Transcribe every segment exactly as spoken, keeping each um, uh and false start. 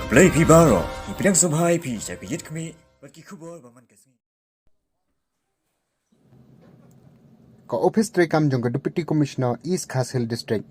Khublei phi baroh, ngi pdiang sngewbha ïa phi sha ka Ïit Khmih bad ki khubor ba man ka sngi. Ka Ophis Treikam jong ka Deputy Commissioner East Khasi Hills District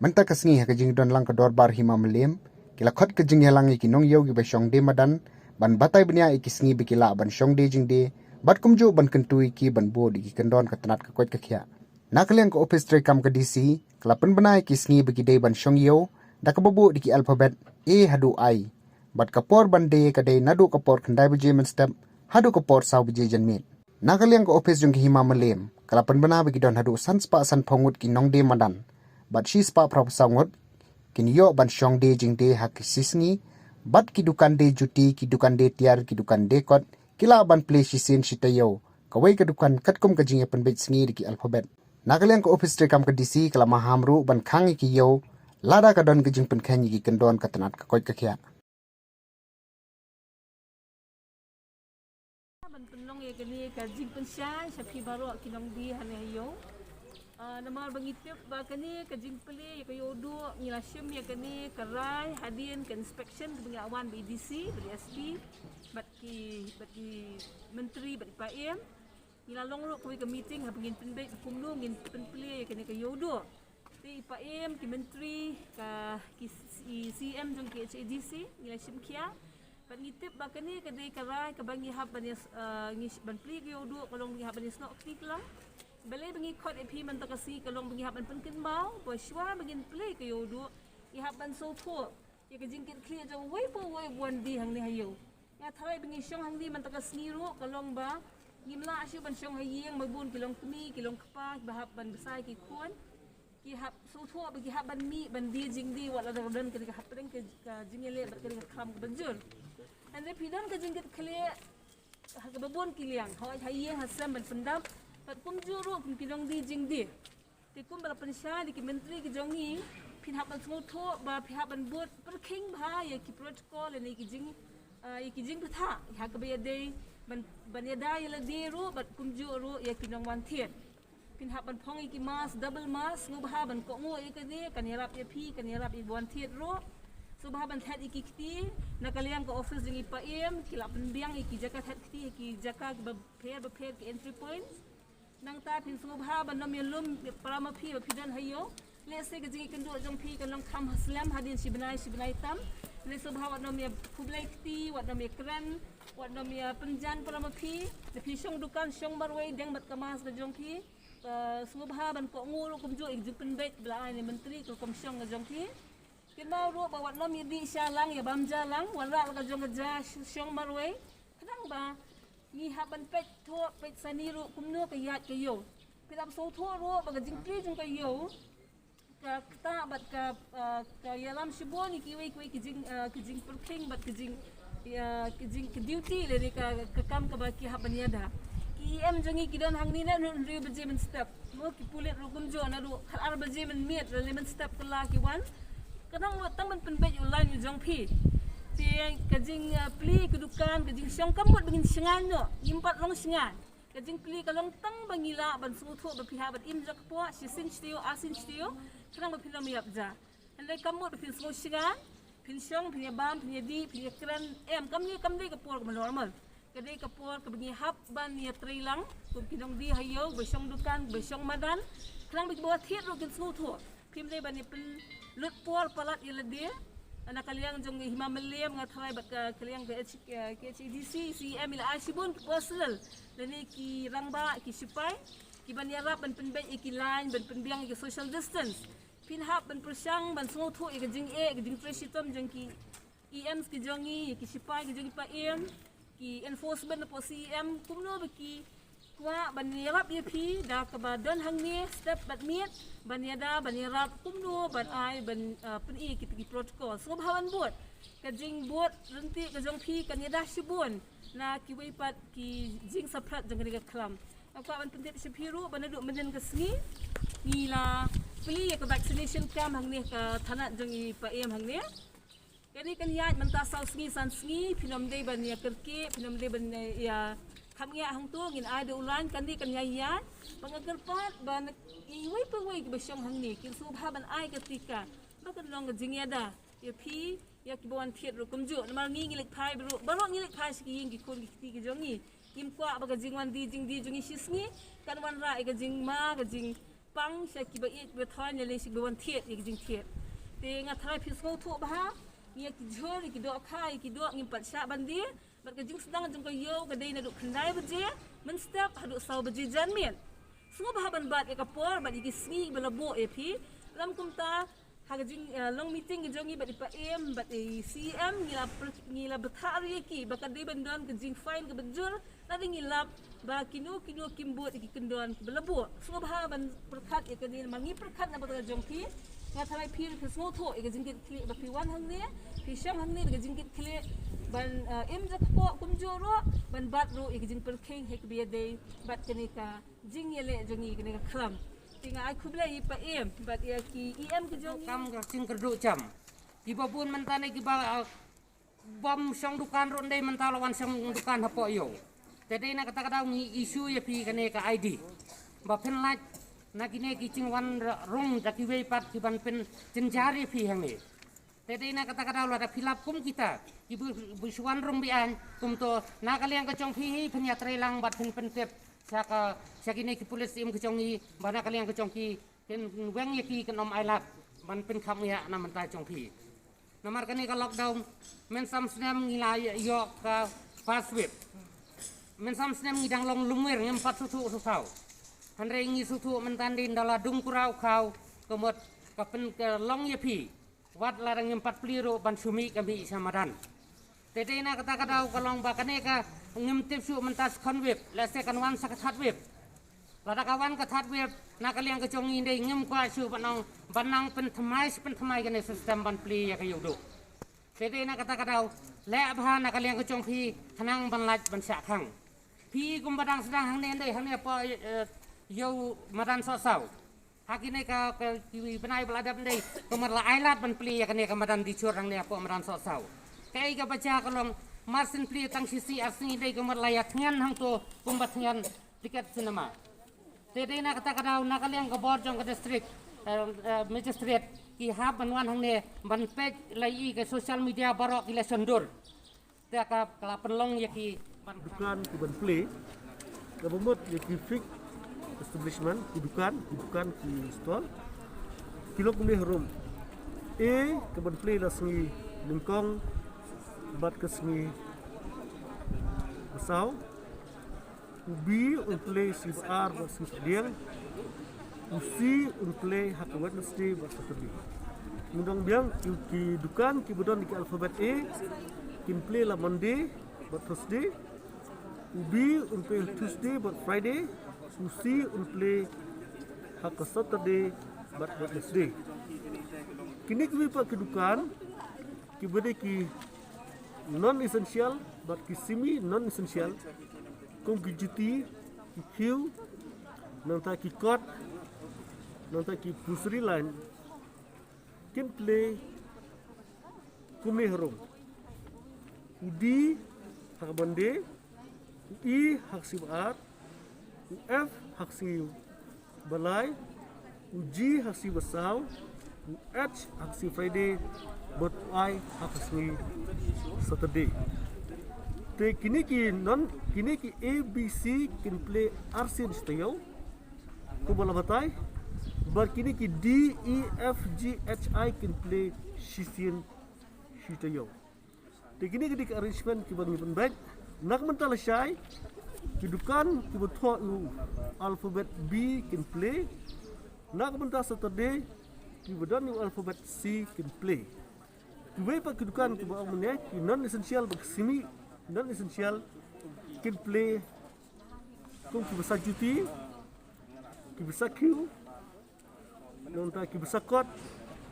mynta ka sngi ha ka jingdon lang ka dorbar Hima Mylliem ki la khot ka jingïalang ïa ki nongïew kiba shong die madan ban batai bniah ïa ki sngi ba ki lah ban shong die jingdie bad kumjuh ban kyntu ïa ki ban bud ïa ki kyndon ka tnat ka koit ka khiah. Na ka liang ka Ophis Treikam ka D C ka la pynbna ïa ki sngi ba ki dei ban shong ïew da kaba buh da ki alphabet A haduh I bad ka por ban die ka dei naduh ka por khyndai baje mynstep haduh ka por saw baje janmiet. Na ka liang ka ophis jong ka Hima Mylliem ka la pynbna ba ki don haduh san spah san phew ngut ki nongdie madan bad shi spah phra phew saw ngut kin ïoh ban shong die jingdie ha ki shi sngi bad ki dukan die juti, ki dukan die tiar, ki dukan die kot ki lah ban plie shisien shi taïew kawei ka dukan katkum ka jingïapynbeit sngi da ki alphabet. Na ka liang ka Ophis Treikam ka D C ka la maham ruh ban khang ïa ki ïew lada ka don ka jingpynkheiñ ïa ki kyndon ka tnat ka koit ka khiah. Ban pynlong ïa kane ka jingpynshai sha phi baroh ki nongdie hangne ha ïew. Ah, namar ba ngi tip ba kane ka jingplie ïa ka ïew duh ngi la shim ïa kane ka rai hadien ka inspection kaba ngi la wan bad i D C bad i S P bad ki, bad ki myntri bad i Paiem. Ngi la long ruh kawei ka meeting haba ngin pynbeit kumno ngin pynplie ïa kane ka ïew duh. Te i Paiem, ki myntri, ka, ki s-, i C M jong ki H A D C ngi la shim khia. Bad ngi tip ba kane ka dei ka rai kaba ngi hap ban ïa s-, ah, ngi sh-, ban plie ka ïew duh ka long ba ngi hap ban ïasnoh kti klang. Balei ba ngi khot ïa phi mynta ka sngi ka long ba ngi hap ban pynkynmaw ba shuwa ba ngin plie ka ïew duh ngi hap ban sngewthuh ïa ka jingkitkhlieh jong uwei pa uwei uba wan die hangne ha ïew. Nga tharai ba ngi shong hangne mynta ka sngi ruh ka long ba ngim lah shuh ban shong ha ïing, ba bun ki long kmie, ki long kpa kiba hap ban bsa ïa ki khun. Ki hap sngewthuh ba ki hap ban mih ban die jingdie wat la da ka don kane ka hapdeng ka, ka jingïaleh bad kane ka khlam kaba jur. Hynrei phi don ka jingkitkhlieh ha kaba bun ki liang, ha, ha ïing ha sem ban pyndap bad kumjuh ruh kum ki nongdie jingdie. Te kumba la pynshai da ki myntri ki jong ngi, phin hap ban sngewthuh ba phi hap ban bud pyrkhing bha ïa ki protocol lane ki jing, ah, ïa ki jingbthah ha kaba ïadei ban, ban ïada ïa lade ruh bad kumjuh ruh ïa ki nongwan thied. Phin hap ban phong ïa ki mask, double mask, sngewbha ban kohnguh ïa kane, kan ïarap ïa phi, kan ïarap ïa ki wan thied ruh. Sngewbha ban thet ïa ki kti, na ka liang ka office jong i Paiem ki la pynbiang ïa ki jaka thet kti ha ki jaka kiba pher ba pher, ki entry points. Nangta phin sngewbha ban ym ïalum para ma phi ba phi don ha ïew. Lehse ka jingïakynduh jong phi kan long kham ha slem hadien shi bnai shi bnai tam. Lehse sngewbha wat ym ïa khublei kti, wat ym ïa kren, wat ym ïa pynjan para ma phi. Lada phi shong dukan shong marwei deng bad ka mask ka jong phi. Sngewbha ban kohnguh ruh kumjuh ïa ka jingpynbeit ba la ai na i myntri ka rukom shong ka jong phi. Kynmaw ruh ba wat nym ïa dih sha lang, ïa bam ja lang, wanrah la ka jong ka ja sh-, shong marwei. Khnang ba ngi hap ban peit thuh, peit sani ruh kumno ka ïaid ka ïew. Phi hap sngewthuh ruh ba ka jingplie jong ka ïew, ka ktah bad ka, ah, ka ïalam shibun ïa kiwei kiwei ki jing, ah, ki jingpyrkhing bad ki jing, ïa, ki jing, ki duty lane ka, ka kam kaba ki hap ban ïada. Ki E M jong ngi ki don hangne naduh hynriew baje mynstep. Mo, ki pulit ruh kumjuh naduh khatar baje mynmiet, lane mynstep kylla ki wan. Ka dang ruh tang ban pynbeit u line u jong phi. Te ka jing, ah, plie ka dukan, ka jingshong kam mut ba ngin shngain noh, ngim pat long shngain. Ka jingplie ka long tang ba ngi lah ban sngewthuh ba phi hap ban im jakpoh, shisien shi taïew, arsien shi taïew, khnang ba phin ym ïap ja. Hynrei kam mut ba phin sngew shngain, phin shong, phin ïa bam, phin ïa dih, phin ïa kren, em, kam dei, kam dei ka por kaba normal. Ka dei ka por kaba ngi hap ban ïa trei lang kum ki nongdie ha ïew, ba shong dukan, ba shong madan, khnang ba kiba thied ruh kin sngewthuh. Phim dei ban ïa pynlut por palat ïa lade. Na ka liang jong i Hima Mylliem nga tharai bad ka, ka liang ka H-, ka H A D C, C E M i la ai shibun ki personnel lane ki rangbah, ki shipai, ki ban ïarap ban pynbeit ïa ki line, ban pynbiang ïa ki social distance. Phin hap ban pyrshang ban sngewthuh ïa ka jingeh, ïa ka jingtrei shitom jong ki E Ms ki jong ngi, ïa ki shipai ki jong ngi, Pa Em, ki enforcement na poh C E M, kumno ba ki kwah ban ïarap ïa phi da kaba don hangne step bad miet, ban ïada, ban ïarap kumno ban ai, ban, ah, pyni ïa kita ki protocol. Sngewbha ban bud ka jingbud ryntih ka jong phi, kan ïada shibun na kiwei pat ki jingsaphriang jong kane ka khlam. Nga kwah ban pyntip sha phi ruh ba naduh mynhynnin ka sngi ngi la plie ïa ka vaccination camp hangne ha ka thanat jong i Pa Em hangne. Kane kan ïaid mynta saw sngi san sngi, phin ym dei ban ïa kyrkieh, phin ym dei ban ïa kham ngiah hangto, ngin ai da u line, kan dei kan ïaid ïaid. Ba nga kyrpad ba na iwei pa iwei kiba shong hangne kin sngewbha ban ai ka tika ba kan long ka jingïada ïa phi ïa kiba wan thied ruh kumjuh, namar ngi ngi leit phai baroh, baroh ngi leit phai sha ki ïing ki khun ki kti ki jong ngi. Ngim kwah ba ka jingwan die jingdie jong ngi shi sngi kan wanrah ïa ka jingma ka jingpang sha kiba ïeit ba thoiñ, lane sha kiba wan thied ïa ka jingthied. Te nga tharai phi sngewthuh bha, ngi ïa ki jhur, ïa ki dohkha, ïa ki doh ngim pat shah ban die. Bad ka jingsdang jong ka ïew ka dei naduh khyndai baje mynstep haduh saw baje janmiet. Sngewbha ban bat ïa ka por bad ïa ki sngi ba la buh ïa phi. Lym kumta, ha ka jing, eh, long meeting ka jong ngi bad i Pa Em bad i C M, ngi la per-, ngi la bthah ruh ïa ki ba ka dei ban don ka jingfine kaba jur, lada ngi lap ba kino kino kim bud ïa ki kyndon kiba la buh. Sngewbha ban pyrkhat ïa kane, namar ngi pyrkhat na ka bynta ka jong phi. Nga tharai phi ruh phi sngewthuh ïa ka jingkitkhlieh ba phi wan hangne, phi shong hangne da ka jingkitkhlieh ban, eh, im jakpoh kumjuh ruh, ban bat ruh ïa ka jingpyrkhing ha kaba ïadei bad kane ka jingïaleh jong ngi, kane ka khlam. Te nga ai khublei ïa i Pa Em bad ïa ki E M ki jong ngi. Kam ka jingkyrduh jam. Kiba bun mynta ne kiba, ah, bym shong dukan ruh, ym dei mynta la wan shong dukan hapoh ïew. Te dei na kata ka daw ngi issue ïa phi kane ka I D. Ba phin lait na kine ki jingwan rung da kiwei pat ki ban pynjynjar ïa phi hangne. Te dei na kata ka daw lada phi lap kum kita kiba, ba shu wan rung be-aiñ kumto, na ka liang ka jong phi hi phin ïatreilang bad phin pyntip sha ka, sha kine ki pulit syiem ki jong ngi ba na ka liang ka jong ki kin weng ïa ki, kin ym ailad ban pynkham ïa na bynta jong phi. Namar kane ka lockdown, mynshem snem ngi la ïoh ka first wave. Mynshem snem ngi dang long lum wir, ngim pat sngewthuh shuh shuh. Hynrei ngi sngewthuh mynta dei ynda la dung kuraw khaw, ka mut ka pyn, ka long ïa phi. Wat lada ngim pat plie ruh ban shu mih ka mih sha madan. Te dei na kata ka daw ka long ba kane ka ngim tip shuh mynta second wave, lehse kan wan sa ka third wave. Lada ka wan ka third wave, na ka liang ka jong ngi dei ngim kwah shuh ban ong, ban nang pynthymmai shi pynthymmai kane system ban plie ïa ka ïewduh. Te dei na kata ka daw, leh bha na ka liang ka jong phi, khnang ban lait ban shah khang. Phi kumba dang sdang hangne, dei hangne hapoh, eh, ïew madan Sohsaw. Ha kine ka, ka, ki bnai ba la dep dei, ka mut la ailad ban plie ïa kane ka madan Dichur hangne hapoh madan Sohsaw. Kaei kaba jia ka long, mar syn plie tang shi sngi ar sngi dei ka mut la ïa thngan hangto kumba thngan tiket cinema. Te dei na kata ka daw na ka liang ka bor jong ka district, eh, eh, magistrate ki hap ban wan hangne ban peit la i ka social media baroh ki la shon dur. Te ka, ka la pynlong ïa ki ban dukan ki ban plie, kaba mut ïa ki fixed establishment, ki dukan, ki dukan ki stall, ki long kumne harum. A, ka ban plie la sngi nyngkong bad ka sngi basaw. U B un plie sngi ba ar bad sngi ba pdiang. U C un plie ha ka Wednesday bad Saturday. Ngi ong biang ki, ki dukan kiba don ki alphabet A kin plie la Monday bad Thursday. U B un plie Tuesday bad Friday. U C un plie ha ka Saturday bad Wednesday. Kine kiwei pat ki dukan kiba dei ki non essential bad ki semi non essential, kum ki juti, ki khiew, nangta ki kot, nangta ki pusri line, kin plie kumne harum. U D ha ka Monday, u E ha ka sngi ba ar, u F ha ka sngi ba lai, u G ha ka sngi ba saw, u H ha ka sngi Friday, bad u I ha ka sngi Saturday. Te kine ki non, kine ki A B C kin plie arsien shi taïew kumba la batai, bad kine ki D E F G H I kin plie shisien shi taïew. Te kine ki dei ki arrangement kiba ngi pynbeit. Na ka bynta lashai, ki dukan kiba thoh u alphabet B kin plie. Na ka bynta Saturday, kiba don u alphabet C kin plie. Kiwei pat ki dukan kiba ong mynne, ki non essential bad ki semi non essential kin plie, kum kiba sa juti, kiba sa khiew, nangta kiba sa kot,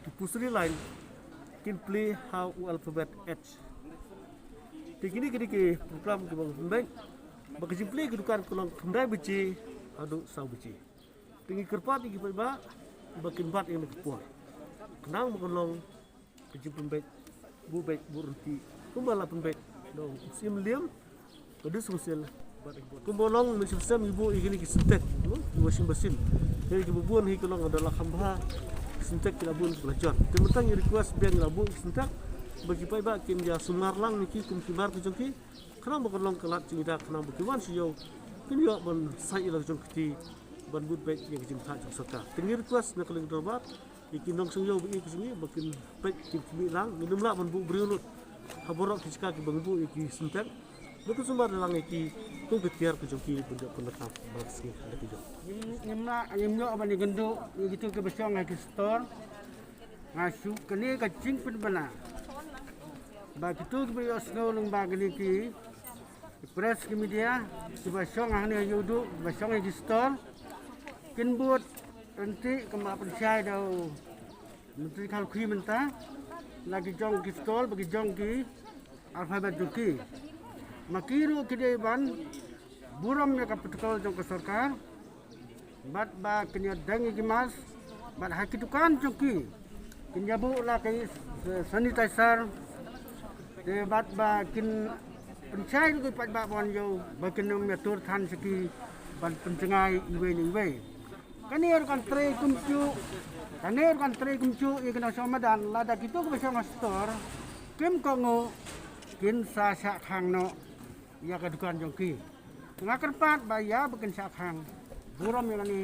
ki pusri line, kin plie ha u alphabet H. Te kine ki dei ki program kiba ngi pynbeit. Ba ka jingplie ki dukan ka long khyndai baje haduh saw baje. Te ngi kyrpad ïa ki paidbah ba kin bat ïa kane ka por, khnang ba kan long ka jingpynbeit buh beit buh ryntih kumba la pynbeit da u Syiem Liam, ka District Council. Kumba long, mynshwa snem ngi buh ïa kine ki Sintex, no, ki washing machine. Te kiba bun hi ka long da la kham bha Sintex, ki la bun, ki la jot. Te mynta ngi request biang, ngi la buh ki Sintex, Ba ki paidbah kin ïa sumar lang ïa ki kum ki mar ki jong ki. Khnang ba kan long ka lad jingïada khnang ba ki wan sha ïew kin ïoh ban sait ïa la ka jong ka kti ban bud beit ïa ka jingthaw jong sorkar. Te ngi request na ka liang dorbar ïa ki nongshong ïew ba ïeit ki jong ngi ba kin peit kin khmih lang, ngim lah ban buh briew lut ha baroh ki jaka kiba ngi buh ïa ki Sintex. Ba kin sumar lang ïa ki kum ki tiar ki jong ki ban ïoh pynlong ba la ka sngi ha la ki jong. Ngim, ngim lah, ngim ïoh ban ïakynduh ïa kito kiba shong ha ki store. Nga shu kane ka jingpynbna ba kito kiba ïohsngew lyngba kine ki press ki media kiba shong hangne ha Ïewduh, kiba shong ha ki store, kin bud ryntih kumba pynshai da u Myntri Kharlukhi mynta, la ki jong ki store bad ki jong ki alphabet jong ki. Ma ki ruh ki dei ban burom ïa ka protocol jong ka sorkar. Bad ba kin ïa deng ïa ki mask, bad ha ki dukan jong ki kin ïa buh la ki, eh, sanitizer. Te bad ba kin pynshai ruh ki paidbah ba wan ïew ba kin ym ïa tur than sha ki ban pynjngai iwei na iwei. Kane ruh kan trei kumjuh, kane ruh kan trei kumjuh ïa ki nongshong madan, lada kito kiba shong ha store kim kohnguh, kin sa shah khang noh ïa ka dukan jong ki. Nga kyrpad ba ïa ba kin shah khang burom ïa kane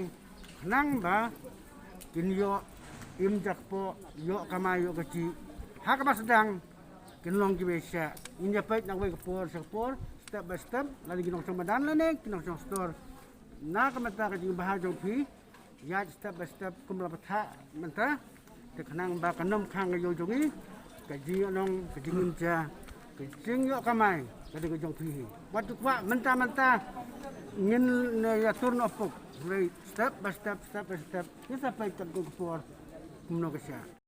khnang ba kin ïoh im ja kpoh, ïoh kamai ïoh kajih ha kaba sdang, kin long kiba ïaishah. Ngin ïa peit na kawei ka por sha ka por, step by step, lane ki nongshong madan lane ki nongshong store. Na ka bynta ka jingbha jong phi, ïaid step by step kum la pathah mynta. Te khnang ba kan ym khang ka ïew jong ngi, ka jingïohnong, ka jingim ja, ka jingïoh kamai ka dei ka jong phi hi. Wat ju kwah mynta mynta ngin ïa tur noh puk. Hynrei step by step, step by step, ngin sa peit katkum ka por kumno ka shah.